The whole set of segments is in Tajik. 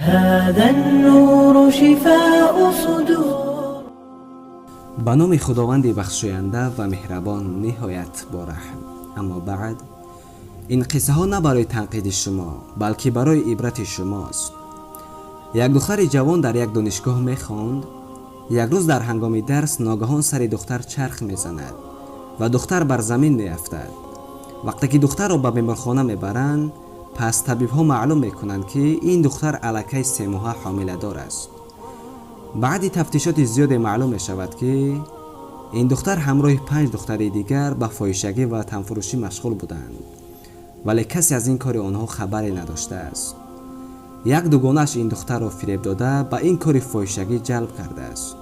هذا النور شفاء صدور. Ба номи Худованди бахшоянда ва меҳрабон, ниҳоят бораҳм. Аммо баъд, ин қиссаҳо на барои танқиди шумо, балки барои ибрати шумост. Як духтари ҷавон дар як донишгоҳ мехонд. Як рӯз дар ҳангоми дарс ногаҳон сари духтар чарх мезанад ва духтар бар замин меафтад. Вақте ки духтарро ба беморхона мебаранд, пас табибҳо маълум мекунанд, ки ин духтар аллакай 3 моҳа ҳомиладор аст. Баъди тафтишоти зиёде маълум мешавад, ки ин духтар ҳамроҳи панҷ духтари дигар ба фоҳишагӣ ва танфурӯшӣ машғул буданд, вале касе аз ин кори онҳо хабаре надоштааст. Як дугонааш ин духтарро фиреб дода, ба ин кори фоҳишагӣ ҷалб кардааст.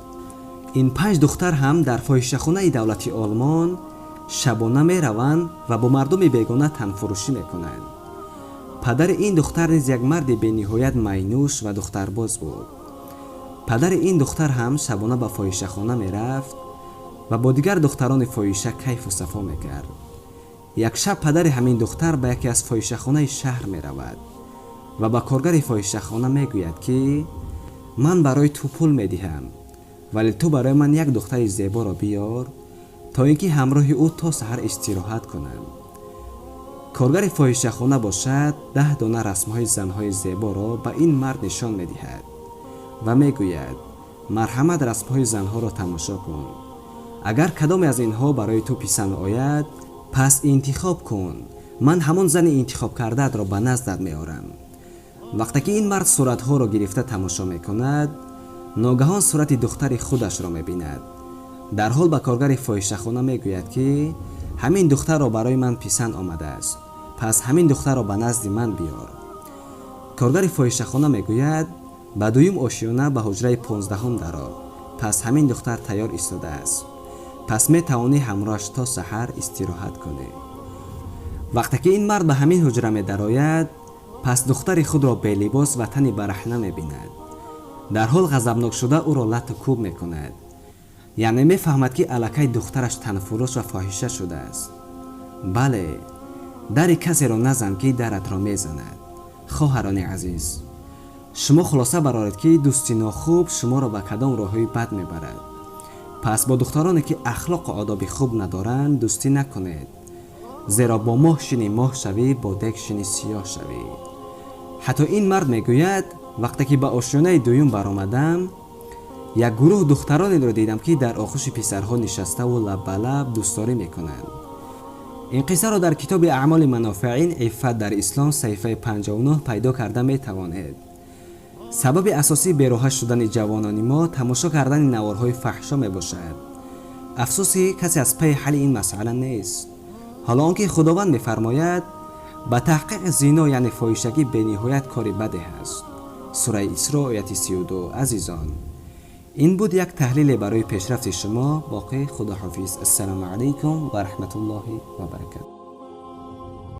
Ин панҷ духтар ҳам дар фоҳишахонаи давлати Олмон шабона мераванд ва бо мардуми бегона танфурӯшӣ мекунанд. Падари ин духтар низ як марди бениҳоят майнӯш ва духтарбоз буд. Падари ин духтар ҳам шабона ба фоҳишахона мерафт ва бо дигар духтарони фоҳиша кайфу сафо мекард. Як шаб падари ҳамин духтар ба яке аз фоҳишахонаи шаҳр меравад ва ба коргари фоҳишахона мегӯяд, ки ман барои ту пул медиҳам, вале ту барои ман як духтари зеборо биёр, то ин ки ҳамроҳи ӯ то саҳар истироҳат кунам. Коргари фоҳишахона бошад, 10 дона расмҳои занҳои зеборо ба ин мард нишон медиҳад ва мегӯяд: «Марҳамат, расмҳои занҳоро тамошо кун. Агар кадоме аз инҳо барои ту писанд ояд, пас интихоб кун. Ман ҳамон зани интихобкардаатро ба наздат меорам». Вақте ки ин мард суратҳоро гирифта тамошо мекунад, ногаҳон сурати духтари худашро мебинад. Дарҳол ба коргари фоҳишахона мегӯяд, ки ҳамин духтарро барои ман писанд омадааст, пас ҳамин духтарро ба назди ман биёр. Коргари фоҳишахона мегӯяд: «Ба дуюм ошиёна, ба ҳуҷраи 15-ум даро. Пас ҳамин духтар тайёр истодааст, пас метавонӣ ҳамроҳаш то саҳар истироҳат кунӣ». Вақте ки ин мард ба ҳамин ҳуҷра медарояд, пас духтари худро белибос ва тани бараҳна мебинад. Дарҳол ғазабнок шуда, ӯро лату кӯб мекунад. Яъне мефаҳмад, ки аллакай духтараш танфурӯш ва фоҳиша шудааст. Бале, дари касеро назан, ки даратро мезанад. Хоҳарони азиз, шумо хулоса бароред, ки дӯсти нохуб шуморо ба кадом роҳҳои бад мебарад. Пас бо духтароне, ки ахлоқу одоби хуб надоранд, дӯстӣ накунед, зеро бо моҳ шини, моҳ шавӣ, бо дег шини, сиёҳ шавӣ. Ҳатто ин мард мегӯяд: «Вақте ки ба ошёнаи дуюм баромадам, як гурӯҳ духтаронеро дидам, ки дар оғӯши писарҳо нишаставу лаббалаб дӯстдорӣ мекунанд». Ин қиссаро дар китоби «Аъмоли манофеин иффат дар ислом», саҳифаи 59 пайдо карда метавонед. Сабаби асосии бероҳа шудани ҷавонони мо тамошо кардани наворҳои фаҳшо мебошад. Афсӯсе, касе аз пайи ҳалли ин масъала нест, ҳоло он ки Худованд мефармояд: «Ба таҳқиқ зино, яъне фоҳишагӣ, бениҳоят кори баде ҳаст». Сураи Исро, ояти 32. Азизон, ин буд як таҳлиле барои пешрафти шумо. Боқӣ худоҳофиз. Ассалому алайкум ва раҳматуллоҳи ва баракату.